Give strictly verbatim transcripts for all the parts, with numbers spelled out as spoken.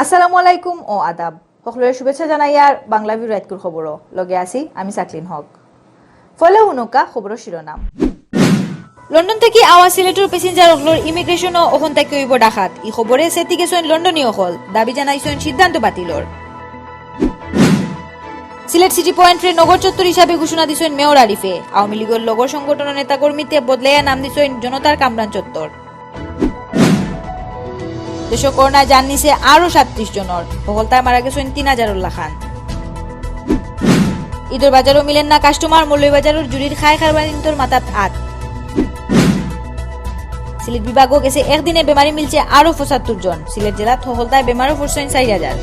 আসসালামু আলাইকুম ও আদাব। সকলরে শুভেচ্ছা জানাইয়ার বাংলা ভিউ রাইতকুর খবরও। লগে আছি আমি সাকলিন হক। ফলে হুনুক্কা খবরর শিরোনাম। লন্ডন থাকি আওয়া সিলেটর passenger অকলর ইমিগ্রেশনও অখন থাকি অইবো ডাকাত। ই খবরে সেতি গেছইন লন্ডনী অকল। দাবি জানাইছইন সিদ্ধান্ত বাতিলর। সিলেট সিটি পয়েন্টরে নগর চত্বর হিসাবে ঘোষণা দিছইন মেয়র আরিফে। আওয়ামী লীগর লগর সংগঠনর নেতাকর্মীতে বদলাইয়া নাম দিছইন জনতার কামরান চত্বর। দেশো করোনায় জান নিছে আরো সাতত্রিশ জনর, হকলতায় মারা গেছইন তিন হাজারর লাখান। ইদর বাজারও মিলের না কাস্টমার, মৌলভীবাজারর জুড়ির খায় খারবানিন্তর মাথাত আত। সিলেট বিভাগও গেছে একদিনে বেমারি মিলছে আরো পঁচাত্তর জন। সিলেট জেলাত হকলতায় বেমারও পড়ছইন চার হাজার।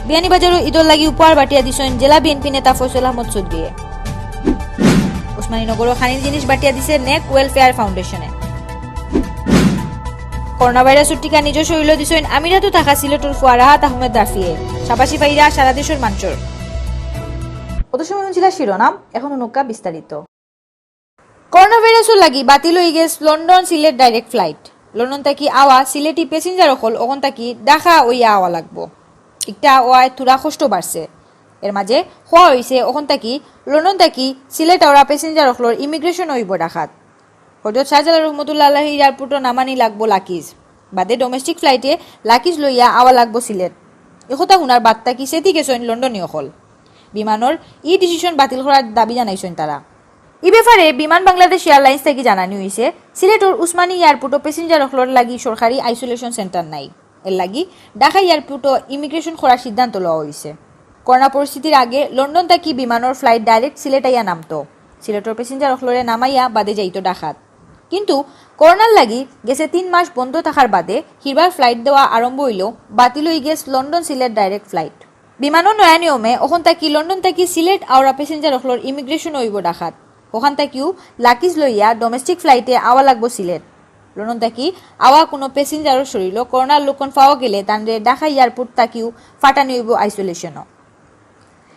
বিয়ানীবাজারও ইদর লাগি উপহার বাটিয়া দিছইন জেলা বিএনপি নেতা ফয়সল আহমদ চৌধুরীয়ে। উসমানীনগরও খানির জিনিস বাটিয়া দিছে নেক ওয়েলফেয়ার ফাউন্ডেশনে। করোনা ভাইরাসর টিকা নিজস্ব শরীরও দিছইন আমিরাতো থাকা সিলেটর ফুয়া রাহাত আহমেদ রাফিয়ে। সাবাসী পাইরা সারা দেশর মানষর। অত সময় হুনছিলা শিরোনাম, এখন হুনুক্কা বিস্তারিত। করোনা ভাইরাসর লাগি বাতিল অই গেছে লন্ডন সিলেট direct flight। লন্ডন থাকি আওয়া সিলেটি passenger অকল অখন থাকি ঢাকা অইয়া আওয়া লাগবো। ইকটা অওয়ায় থুড়া কষ্ট বাড়ছে। এর মাঝে কওয়া অইছে অখন থাকি লন্ডন থাকি সিলেট আওরা passenger অকলর ইমিগ্রেশন অইবো ডাকাত। হজরত শাহজালাল রহমতুল্লাহ আলাইহি এয়ারপোর্টও নামানি লাগবো লাকিজ। বাদে ডোমেস্টিক ফ্লাইটে লাকিজ লইয়া আওয়া লাগবো সিলেট। একথা হুনার বাদ থাকি সেতি গেছইন লন্ডনী অকল। বিমানর ই ডিসিশন বাতিল করার দাবি জানাইছইন তারা। ই ব্যাপারে বিমান বাংলাদেশ এয়ারলাইন্স থাকি জানানি অইছে, সিলেটর উসমানী এয়ারপোর্টও passenger অকলর লাগি সরকারি আইসোলেশন সেন্টার নাই। এর লাগি ঢাকা এয়ারপোর্টও ইমিগ্রেশন করার সিদ্ধান্ত লওয়া অইছে। করোনা পরিস্থিতির আগে লন্ডন থাকি বিমানর ফ্লাইট direct সিলেট আইয়া নামতো। সিলেটর passenger অকলরে নামাইয়া বাদে যাইতো ঢাকাত। কিন্তু করোনার লাগি গেছে তিন মাস বন্ধ থাকার বাদে হিরবার ফ্লাইট দেওয়া আরম্ভ অইলেও বাতিল অই গেছে লন্ডন সিলেট direct flight। বিমানর নয়া নিয়মে অখন থাকি লন্ডন থাকি সিলেট আওরা passenger অকলর ইমিগ্রেশন অইবো ঢাকাত। অখান থাকিও লাকিজ লইয়া ডোমেস্টিক ফ্লাইটে আওয়া লাগবো সিলেট। লন্ডন থাকি আওয়া কুনু passenger-র শরীরও করোনার লক্ষণ পাওয়া গেলে তানরে ঢাকা এয়ারপোর্ট থাকিও ফাটানি অইবো আইসোলেশনও।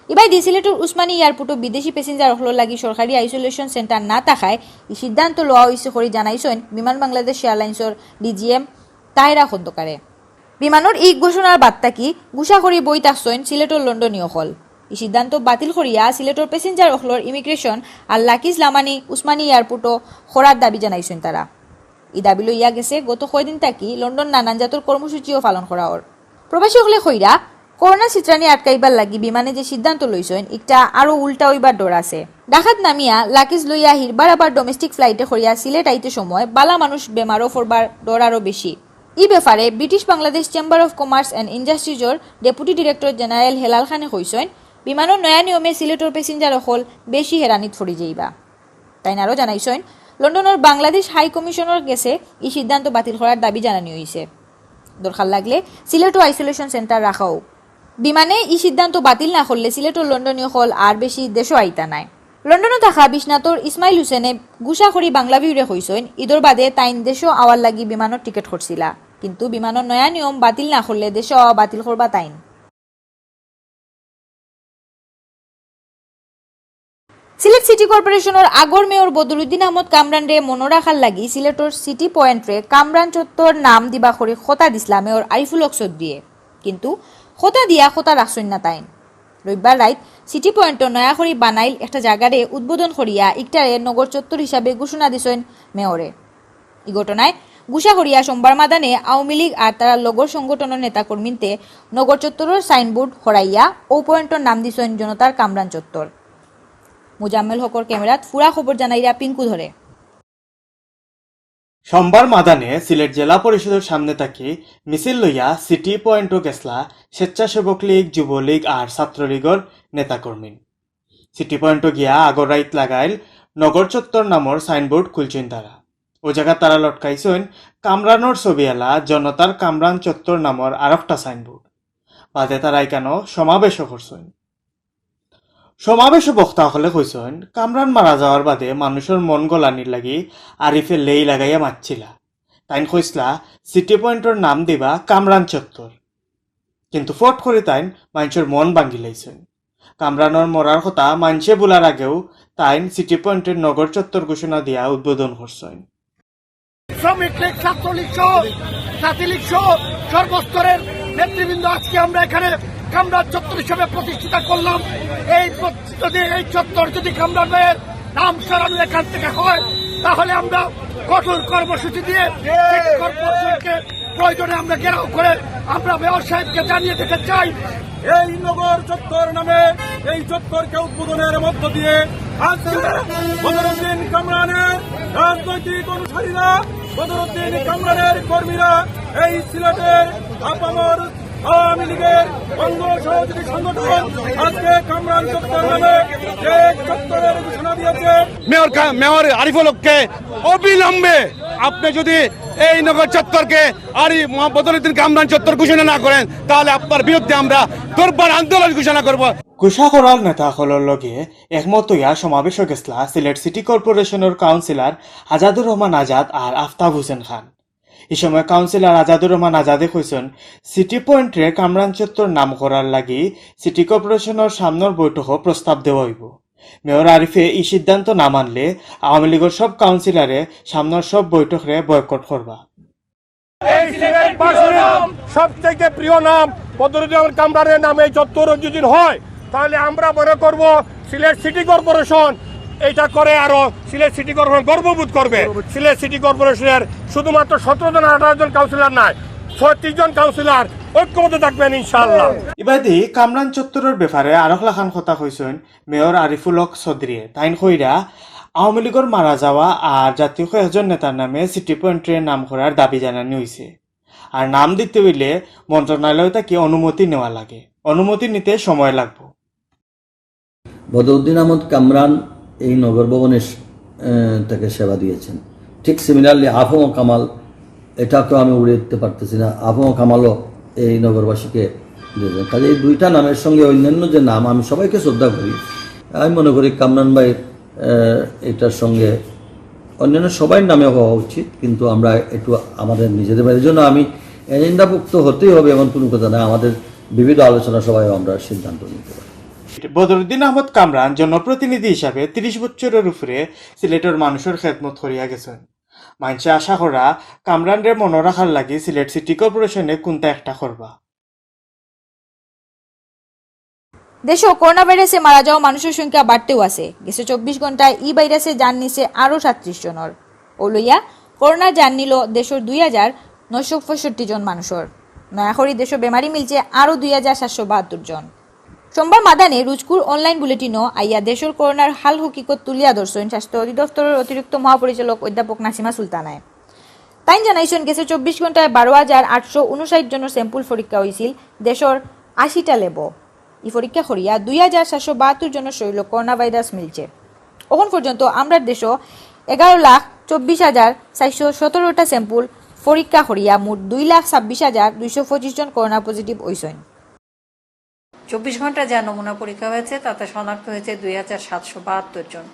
ইবায়দি সিলেটর উসমানী এয়ারপোর্টও বিদেশি passenger অকলর লাগি সরকারি আইসোলেশন সেন্টার না থাকায় ই সিদ্ধান্ত লওয়া অইছে করি জানাইছইন বিমান বাংলাদেশ এয়ারলাইন্সর ডিজিএম তাহেরা খন্দকারে। বিমানর ই ঘোষণার বাদ থাকি গুসা করি বই থাকছইন সিলেটর লন্ডনী অকল। ই সিদ্ধান্ত বাতিল করিয়া সিলেটর passenger অকলর ইমিগ্রেশন আর লাকিজ লামানি উসমানী এয়ারপোর্টও করার দাবি জানাইছইন তারা। ই দাবি লইয়া গেছে গত কয়দিন থাকি লন্ডন নানান জাতর কর্মসূচিও পালন করা অর। প্রবাসী অকলে কইরা, করোনা ছিতরানি আটকাইবার লাগি বিমানে যে সিদ্ধান্ত লইছইন, ইকটা আরো উল্টা অইবার ডর আছে। ঢাকাত নামিয়া লাকিজ লইয়া হিরবার আবার ডোমেস্টিক ফ্লাইটে করিয়া সিলেট আইতে সময় বালা মানুষ বেমারও পড়বার ডর আরো বেশি। ই ব্যাপারে British Bangladesh chamber of commerce and ইন্ডাস্ট্রিজর ডেপুটি ডিরেক্টর জেনারেল হেলাল খানে কইছইন, বিমানর নয়া নিয়মে সিলেটর passenger অকল বেশি হেরানিত পড়ি যাইবা। তাইন আরো জানাইছইন, লন্ডনর বাংলাদেশ হাই কমিশনর গেছে ই সিদ্ধান্ত বাতিল করার দাবি জানানি অইছে। দরকার লাগলে সিলেটও আইসোলেশন সেন্টার রাখা অউক। বিমানে ই সিদ্ধান্ত বাতিল না করলে সিলেটর লন্ডনী অকল আর বেশি দেশও আইতা নায়। লন্ডনো থাকা বিশ্বনাথর ইসমাইল হুসেনে গুসা করি বাংলা ভিউরে কইছইন, ইদর বাদে তাইন দেশও আওয়ার লাগি বিমানর টিকেট করছিলা, কিন্তু বিমানর নয়া নিয়ম বাতিল না করলে দেশও আওয়া বাতিল করবা তাইন। সিলেট সিটি কর্পোরেশনর আগর মেয়র বদরুদ্দিন আহমদ কামরানরে মনো রাখার লাগি সিলেটর সিটি পয়েন্টরে কামরান চত্বর নাম দিবা করি কথা দিছলা মেয়র আরিফুল হক চৌধুরীয়ে। কিন্তু কথা দিয়া কথা রাখছইন না তাইন। রবিবার রাইত সিটি পয়েন্টও নয়া করি বানাইল একটা জাগারে উদ্বোধন করিয়া ইকটারে নগর চত্বর হিসাবে ঘোষণা দিছইন মেয়রে। ই ঘটনায় গুসা করিয়া সোমবার মাদানে আওয়ামী লীগ আর তারার লগর সংগঠনর নেতাকর্মীন্তে নগর চত্বরর সাইনবোর্ড হরাইয়া অউ পয়েন্টর নাম দিছইন জনতার কামরান চত্বর। মুজাম্মেল হকর ক্যামেরাত পুরা খবর জানাইরা পিঙ্কু ধরে। সোমবার মাদানে সিলেট জেলা পরিষদর সামনে থাকি মিছিল লইয়া সিটি পয়েন্টও গেছলা স্বেচ্ছাসেবক লীগ, যুবলীগ আর ছাত্রলীগর নেতাকর্মী। সিটি পয়েন্টও গিয়া আগর রাইত লাগাইল নগর চত্বর নামর সাইনবোর্ড খুলছইন তারা। অউ জাগাত তারা লটকাইছইন কামরানর ছবি আলা জনতার কামরান চত্বর নামর আরোকটা সাইনবোর্ড। বাদে তারা ইকানো সমাবেশও করছইন। সমাবেশো বক্তা অকলে কইছইন, কামরান মারা যাওয়ার বাদে মানুষর মন গলানির লাগি আরিফে লেই লাগাইয়া মাতছিলা। তাইন কইছলা, সিটি পয়েন্টর নাম দিবা কামরান চত্বর। কিন্তু ফট করি তাইন মাইনষর মন ভাঙ্গিলাইছইন। কামরানর মরার কথা মাইনষে বুলার আগেউ তাইন সিটি পয়েন্টর নগর চত্বর ঘোষণা দিয়া উদ্বোধন করছইন। শ্রমিক লীগ, ছাত্রলীগ সহ, ছাত্রলীগ সহ সর্বস্তরের নেতৃবৃন্দ আজকে আমরা এখানে কামরান চত্বর হিসেবে প্রতিষ্ঠিত করলাম। এই প্রতিষ্ঠিত, এই চত্বর যদি কামরান ভাইয়ের নাম সরানো এখান থেকে হয়, তাহলে আমরা কঠোর কর্মসূচি দিয়ে সিটি কর্পোরেশনকে প্রয়োজনে আমরা ঘেরাও করে আমরা মেয়র সাহেবকে জানিয়ে দিতে চাই। এই নগর চত্বর নামে এই চত্বরকে উদ্বোধনের মধ্য দিয়ে আজকে বদরুদ্দিন কামরানের রাজনৈতিক অনুসারীরা, বদরুদ্দিন কামরানের কর্মীরা, এই সিলেটের আপামর আওয়ামী লীগের অঙ্গ সহযোগী সংগঠন আজকে কামরান চত্বর নামে যে চত্বরের ঘোষণা দিয়েছে। মেয়র কা-, মেয়র আরিফুল হককে অবিলম্বে আপনি যদি এই নগর চত্বরকে আর এই মো-, বদরুদ্দিন কামরান চত্বর ঘোষণা না করেন, তাহলে আপনার বিরুদ্ধে আমরা দুর্বার আন্দোলন ঘোষণা করব। গুসাখরার নেতা অকলর লগে একমত অইয়া সমাবেশো গেছলা সিলেট সিটি কর্পোরেশনর কাউন্সিলর আজাদুর রহমান আজাদ আর আফতাব হোসেন খান। ই সময় কাউন্সিলর আজাদুর রহমান আজাদে কইছইন, সিটি পয়েন্টরে কামরান চত্বর নাম করার লাগি সিটি কর্পোরেশনর সামনর বৈঠকো প্রস্তাব দেওয়া অইবো। মেয়র আরিফে ই সিদ্ধান্ত না মানলে আওয়ামী লীগর সব কাউন্সিলরে সামনর সব বৈঠকরে বয়কট করবা। এই সিলেটবাসীর সবথেকে প্রিয় নাম বদরুদ্দিন আহমদ কামরানের নামে এই চত্বর যদি হয়, তাহলে আমরা মনে করব সিলেট সিটি কর্পোরেশন এটা করে আরো সিলেট সিটি কর্পোরেশন গর্ববোধ করবে। সিলেট সিটি কর্পোরেশনের শুধুমাত্র সতেরো জন, আঠারো জন কাউন্সিলর নয়, ছত্রিশ জন কাউন্সিলর ঐক্যবদ্ধ থাকবেন ইনশাআল্লাহ। ইবাদি কামরান চত্বরর ব্যাপারে আরক লাখান কথা কইছইন মেয়র আরিফুল হক চৌধুরীয়ে। তাইন কইরা আওয়ামী লীগর মারা যাওয়া আর জাতীয় কয়েকজন নেতার নামে সিটি পয়েন্টরে নাম করার দাবি জানানি অইছে। আর নাম দিতে অইলে মন্ত্রণালয় থাকি অনুমতি নেওয়া লাগে, অনুমতি নিতে সময় লাগবো। বদরুদ্দিন আহমদ কামরান এই নগর ভবনে স-, এ, তাকে সেবা দিয়েছেন। ঠিক সিমিলারলি আফম কামাল, এটাকেও আমি উড়িয়ে দিতে পারতেছি না, আফম কামালও এই নগরবাসীকে দিয়েছেন। কাজে এই দুইটা নামের সঙ্গে অন্যান্য যে নাম, আমি সবাইকে শ্রদ্ধা করি, আমি মনে করি কামরান ভাই, এ, এটার সঙ্গে অন্যান্য সবার নামে হওয়া উচিত, কিন্তু আমরা একটু আমাদের নিজেদের, এই জন্য আমি এজেন্ডাভুক্ত হতেই হবে এমন কোনো কথা নাই, আমাদের বিবিধ আলোচনা সভায় আমরা সিদ্ধান্ত নিতে পারি। বদরুদ্দিন আহমদ কামরান জনপ্রতিনিধি হিসাবে তিরিশ বছরর উপরে সিলেটর মানুষর খেদমত করিয়া গেছইন। মানষে আশা করা কামরানরে মনো রাখার লাগি সিলেট সিটি কর্পোরেশনে কুন্তা একটা করবা। দেশো করোনা ভাইরাসে মারা যাওয়া মানুষর সংখ্যা বাড়তেউ আছে। গেছে চব্বিশ ঘন্টায় ই ভাইরাসে জান নিছে আরও সাতত্রিশ জনর। অউ লইয়া করোনায় জান নিলো দেশর দুই হাজার নয়শো পঁয়ষট্টি জন মানুষর। নয়া করি দেশো বেমারি মিলছে আরও দুই হাজার সাতশো বাহাত্তর জন। সোমবার মাদানে রুজকুর অনলাইন বুলেটিনো আইয়া দেশর করোনার হাল হকিকত তুলিয়া ধরছইন স্বাস্থ্য অধিদপ্তরর অতিরিক্ত মহাপরিচালক অধ্যাপক নাসিমা সুলতানায়। তাইন জানাইছইন, গেছে চব্বিশ ঘন্টায় বারো হাজার আটশো ঊনষাট জনর স্যাম্পল পরীক্ষা অইছিল দেশর আশিটা ল্যাবো। ই পরীক্ষা করিয়া দুই হাজার সাতশো বাহাত্তর জনর শরীরো করোনা ভাইরাস মিলছে। অখন পর্যন্ত আমরার দেশো এগারো লাখ চব্বিশ হাজার চারশো সতেরোটা স্যাম্পল পরীক্ষা করিয়া মোট দুই লাখ ছাব্বিশ হাজার দুইশো পঁচিশ জন করোনা পজিটিভ অইছইন। চব্বিশ ঘন্টা যে নমুনা পরীক্ষা হয়েছে, তাতে শনাক্ত হয়েছে দুই হাজার সাতশো বাহাত্তর জন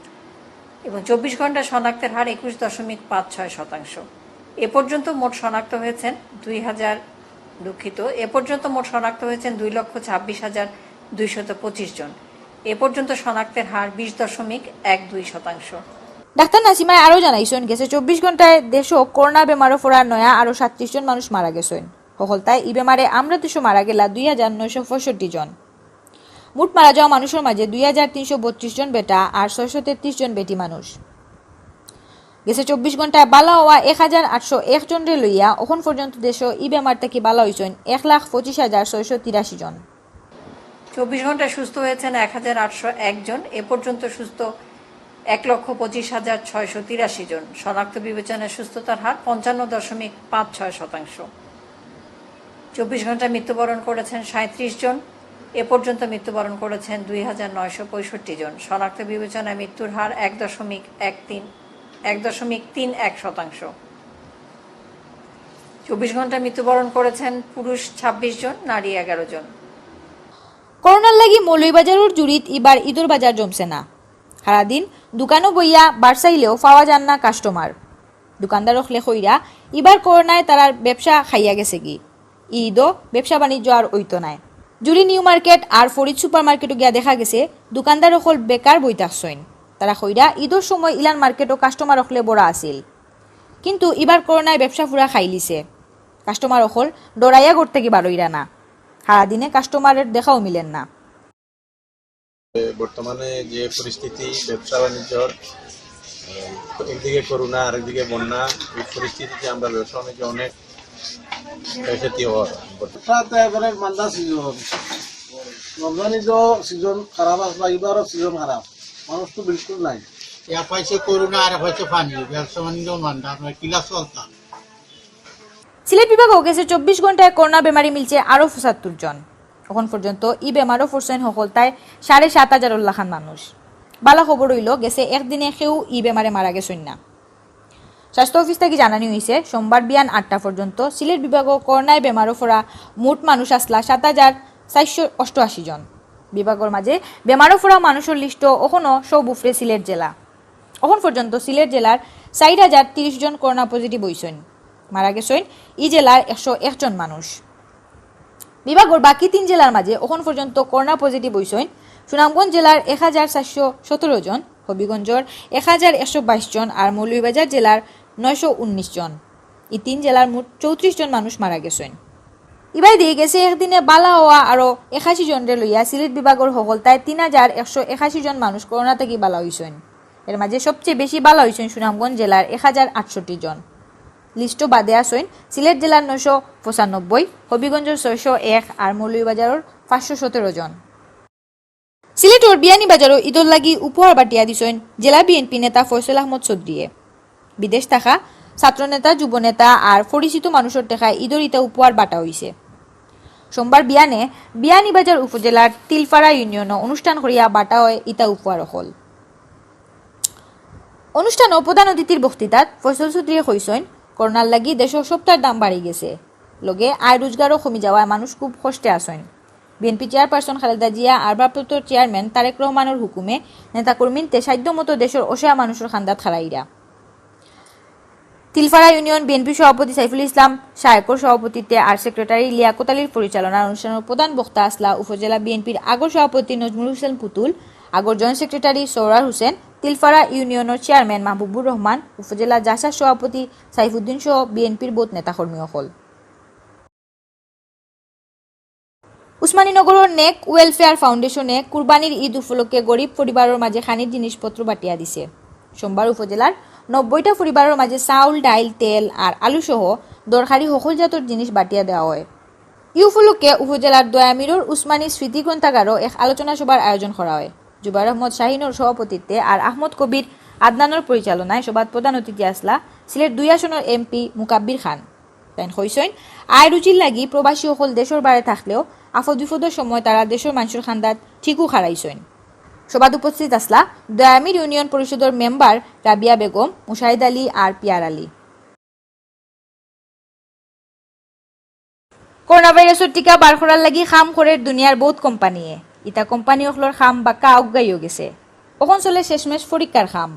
এবং চব্বিশ ঘন্টা শনাক্তের হার একুশ দশমিক পাঁচ ছয় শতাংশ। এ পর্যন্ত মোট শনাক্ত হয়েছেন দুই হাজার, দুঃখিত, এ পর্যন্ত মোট শনাক্ত হয়েছেন দুই লক্ষ ছাব্বিশ হাজার দুইশত পঁচিশ জন। এ পর্যন্ত শনাক্তের হার বিশ দশমিক এক দুই শতাংশ। ডাক্তার নাসিমায় আরও জানাইছইন, গেছে চব্বিশ ঘন্টায় দেশো করোনা বেমারো পড়া নয়া আরও সাতত্রিশ জন মানুষ মারা গেছইন। হকলতায় ই বেমারে আমরার দেশো মারা গেলা দুই হাজার নয়শো পঁয়ষট্টি জন। মোট মারা যাওয়া মানুষর মাঝে দুই হাজার তিনশো বত্রিশ জন বেটা আর ছয়শো তেত্রিশ জন বেটি মানুষ। গেছে চব্বিশ ঘন্টায় বালা অওয়া এক হাজার আটশো এক জনরে লইয়া অখন পর্যন্ত দেশো ই বেমার থাকি বালা অইছইন এক লাখ পঁচিশ হাজার ছয়শো তিরাশি জন। চব্বিশ ঘন্টায় সুস্থ হয়েছেন এক হাজার আটশো এক জন। এ পর্যন্ত সুস্থ এক লক্ষ পঁচিশ হাজার ছয়শো তিরাশি জন। শনাক্ত বিবেচনায় সুস্থতার হার পঞ্চান্ন দশমিক পাঁচ ছয় শতাংশ। চব্বিশ ঘন্টায় মৃত্যুবরণ করেছেন সাঁইত্রিশ জন। এ পর্যন্ত মৃত্যুবরণ করেছেন দুই হাজার নয়শো পঁয়ষট্টি জন। শনাক্ত বিবেচনায় মৃত্যুর হার এক দশমিক এক তিন, এক দশমিক তিন এক শতাংশ। চব্বিশ ঘন্টায় মৃত্যুবরণ করেছেন পুরুষ ছাব্বিশ জন, নারী এগারো জন। করোনার লাগি মৌলভীবাজারর জুড়িত ইবার ঈদর বাজার জমছে না। সারাদিন দোকানো বইয়া বার চাইলেও পাওয়া যার না কাস্টমার। দোকানদার অকলে কইরা ইবার করোনায় তারার ব্যবসা খাইয়া গেছেগি। ঈদও ব্যবসা বাণিজ্য আর অইতো নায়। জুড়ি নিউ মার্কেট আর ফরিদ সুপার মার্কেটো গিয়া দেখা গেছে দোকানদার অকল বেকার বই থাকছইন। তারা কইরা ঈদর সময় ইলান মার্কেটো কাস্টমার অকলে ভরা আছিল। কিন্তু ইবার করোনায় ব্যবসা পুরা খাইলিছে। কাস্টমার অকল ডরাইয়া ঘর থাকি বারইরা না। সারাদিনে কাস্টমারের দেখাও মিলের না। বর্তমানে যে পরিস্থিতি, ব্যবসা বাণিজ্যর, আহ, একদিকে করোনা, আরেকদিকে বন্যা, এই পরিস্থিতিতে আমরা ব্যবসা বাণিজ্য অনেক ক্ষয়ক্ষতি হওয়ার। ব্যবসা তো এবারে মান্দা সিজন, রমজানি তো সিজন খারাপ আসলা, এবারও সিজন খারাপ, মানুষ তো বিলকুল নাই। এক পাইছে করোনা, আর এক পাইছে পানি, ব্যবসা বাণিজ্য মান্দা, আমরা কিলা চলতাম। সিলেট বিভাগও গেছে চব্বিশ ঘন্টায় করোনা বেমারি মিলছে আরও পঁচাত্তর জন। এখন পর্যন্ত ই বেমারও পড়ছইন হকলতায় সাড়ে সাত হাজারর লাখান মানুষ। বালা খবর অইলো, গেছে একদিনে কেউ ই বেমারে মারা গেছইন না। স্বাস্থ্য অফিস থাকি জানানি অইছে, সোমবার বিয়ান আটটা পর্যন্ত সিলেট বিভাগও করোনায় বেমারও পড়া মোট মানুষ আসলা সাত হাজার চারশো অষ্টআশি জন। বিভাগর মাঝে বেমারও পড়া মানুষর লিস্টও অখনো সব উপরে সিলেট জেলা। অখন পর্যন্ত সিলেট জেলার চার হাজার তিরিশ জন করোনা পজিটিভ অইছইন। মারা গেছইন ই জেলার একশো এক জন মানুষ। বিভাগর বাকি তিন জেলার মাঝে অখন পর্যন্ত করোনা পজিটিভ অইছইন সুনামগঞ্জ জেলার এক হাজার চারশো সতেরো জন, হবিগঞ্জর এক হাজার একশো বাইশ জন আর মৌলভীবাজার জেলার নয়শো উনিশ জন। ই তিন জেলার মোট চৌত্রিশ জন মানুষ মারা গেছইন। ইবায়দি গেছে একদিনে বালা অওয়া আরও একাশি জনরে লইয়া সিলেট বিভাগর হকলতায় তিন হাজার একশো একাশি জন মানুষ করোনা থাকি বালা অইছইন। এর মাঝে সবচেয়ে বেশি বালা অইছইন সুনামগঞ্জ জেলার এক হাজার আটষট্টি জন। লিস্টো বাদে আছইন সিলেট জেলার নয়শো পঁচানব্বই, হবিগঞ্জর ছয়শো এক আর মৌলভীবাজারর পাঁচশো সতেরো জন। সিলেটর বিয়ানীবাজারও ইদর লাগি উপহার বাটিয়া দিছইন জেলা বিএনপি নেতা ফয়সল আহমদ চৌধুরীয়ে। বিদেশ থাকা ছাত্রনেতা, যুবনেতা আর পরিচিত মানুষর টেকায় ইদর ইতা উপহার বাটা অইছে। সোমবার বিয়ানে বিয়ানীবাজার উপজেলার তিলপাড়া ইউনিয়নো অনুষ্ঠান করিয়া বাটা অয় ইতা উপহার অকল। অনুষ্ঠানো প্রধান অতিথির বক্তৃতাত ফয়সল চৌধুরীয়ে কইছইন, করোনার লাগি দেশর সবতার দাম বাড়ি গেছে, লগে আয় রোজগারও কমি যাওয়ায় মানুষ খুব কষ্টে আছইন। বিএনপি চেয়ারপারসন খালেদা জিয়া আর ভারপ্রাপ্ত চেয়ারম্যান তারেক রহমানর হুকুমে নেতাকর্মীন্তে সাধ্য মতো দেশর অসহায় মানুষর খান্দাত খাড়াইরা। তিলপাড়া ইউনিয়ন বিএনপি সভাপতি সাইফুল ইসলাম শায়েকর সভাপতিত্বে আর সেক্রেটারি লিয়াকত আলীর পরিচালনার অনুষ্ঠানর প্রধান বক্তা আছলা উপজেলা বিএনপির আগর সভাপতি নজমুল হোসেন পুতুল, আগর জয়েন্ট সেক্রেটারি সৌরার হোসেন, তিলপাড়া ইউনিয়নর চেয়ারম্যান মাহবুবুর রহমান, উপজেলা জাসার সভাপতি সাইফুদ্দিন সহ বিএনপির বউত নেতাকর্মী অকল। উসমানীনগরর নেক ওয়েলফেয়ার ফাউন্ডেশনে কুরবানির ঈদ উপলক্ষে গরিব পরিবারর মাঝে খানির জিনিসপত্র বাটিয়া দিছে। সোমবার উপজেলার নব্বইটা পরিবারর মাঝে চাউল, ডাইল, তেল আর আলু সহ দরকারি হকল জাতর জিনিস বাটিয়া দেওয়া অয়। ই উপলক্ষে উপজেলার দয়ামিরর উসমানী স্মৃতি গ্রন্থাগারও এক আলোচনা সভার আয়োজন করা অয়। জুবাইর আহমদ শাহিনর সভাপতিত্বে আর আহমদ কবির আদনানর পরিচালনায় সভাত প্রধান অতিথি আছলা সিলেট দুই আসনর এমপি মুকাব্বির খান। তাইন কইছইন, আয় রুজির লাগি প্রবাসী অকল দেশর বারে থাকলেও আপদ বিপদর সময় তারা দেশর মানষর খান্দাত ঠিকউ খাড়াইছইন। সভাত উপস্থিত আছলা দয়ামির ইউনিয়ন পরিষদর মেম্বার রাবিয়া বেগম, মুশাহিদ আলী আর পিয়ার আলী। করোনা ভাইরাসর টিকা বার করার লাগি কাম করের দুনিয়ার বউত কোম্পানিয়ে। ইতা কোম্পানি অকলর কাম বাক্কা আউগাইও গেছে। অখন চলে শেষমেশ পরীক্ষার কাম।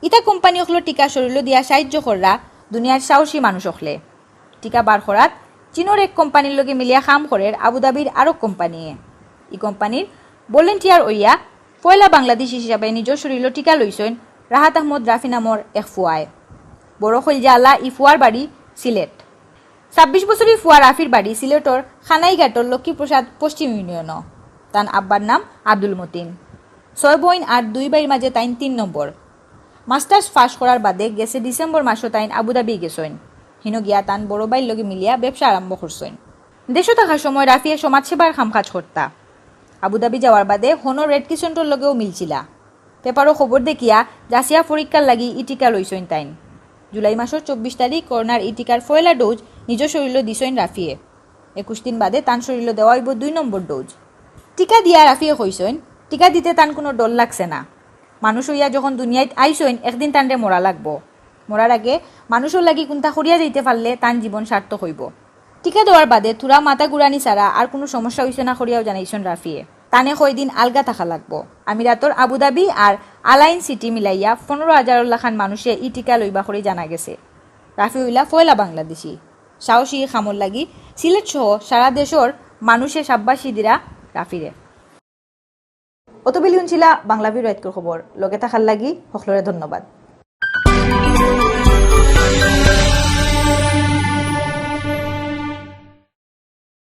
ইতা কোম্পানি অকলর টিকা শরীলো দিয়া সাহায্য কররা দুনিয়ার সাহসী মানুষ অকলে। টিকা বার করাত চীনর এক কোম্পানির লগে মিলিয়া কাম করের আবুধাবির আরক কোম্পানিয়ে। ই কোম্পানির ভলেন্টিয়ার অইয়া পয়লা বাংলাদেশি হিসাবে নিজর শরীলো টিকা লইছইন রাহাত আহমদ রাফি নামর এক ফুয়ায়। বড় কইলজা আলা ই ফুয়ার বাড়ি সিলেট। ছাব্বিশ বছরর ফুয়া রাফির বাড়ি সিলেটর খানাইঘাটর লক্ষ্মীপ্রসাদ পশ্চিম ইউনিয়নো। তান আব্বার নাম আব্দুল মতিন। ছয় বইন আর দুই ভাইর মাঝে তাইন তিন নম্বর। মাস্টার্স পাশ করার বাদে গেছে ডিসেম্বর মাসো তাইন আবুধাবি গেছইন। হিনো গিয়া তান বড় ভাইর লগে মিলিয়া ব্যবসা আরম্ভ করছইন। দেশো থাকার সময় রাফিয়ে সমাজসেবার কামকাজ করতা। আবুধাবি যাওয়ার বাদে হনো রেড ক্রিসেন্টর লগেও মিলছিলা। পেপারো খবর দেখিয়া জাসিয়া পরীক্ষার লাগি ই টিকা লইছইন তাইন। জুলাই মাসর চব্বিশ তারিখ করোনার ই টিকার পয়লা ডোজ নিজর শরীলো দিছইন রাফিয়ে। একুশ দিন বাদে তান শরীলো দেওয়া অইবো দুই নম্বর ডোজ। টিকা দিয়া রাফিয়ে কইছইন, টিকা দিতে তান কুনু ডর লাগছে না। মানুষ অইয়া যখন দুনিয়াত আইছইন, একদিন তানরে মরা লাগবো। মরার আগে মানুষর লাগি কুন্তা করিয়া যাইতে পারলে তান জীবন সার্থক অইবো। টিকা দেওয়ার বাদে থুড়া মাথা ঘুরানি ছাড়া আর কুনু সমস্যা অইছে না করিয়াও জানাইছইন রাফিয়ে। তানে কয়দিন আলগা থাকা লাগবো। আমিরাতর আবুধাবি আর আলাইন সিটি মিলাইয়া পনেরো হাজারর লাখান মানুষে ই টিকা লইবা করি জানা গেছে। রাফি অইলা পয়লা বাংলাদেশি। সাহসী কামর লাগি সিলেট সহ সারা দেশর মানুষে সাব্বাসি দিরা রাফিরে। অতবেলি হুনছিলা বাংলা ভিউ রাইতকুর খবর। লগে থাকার লাগি হকলরে ধন্যবাদ।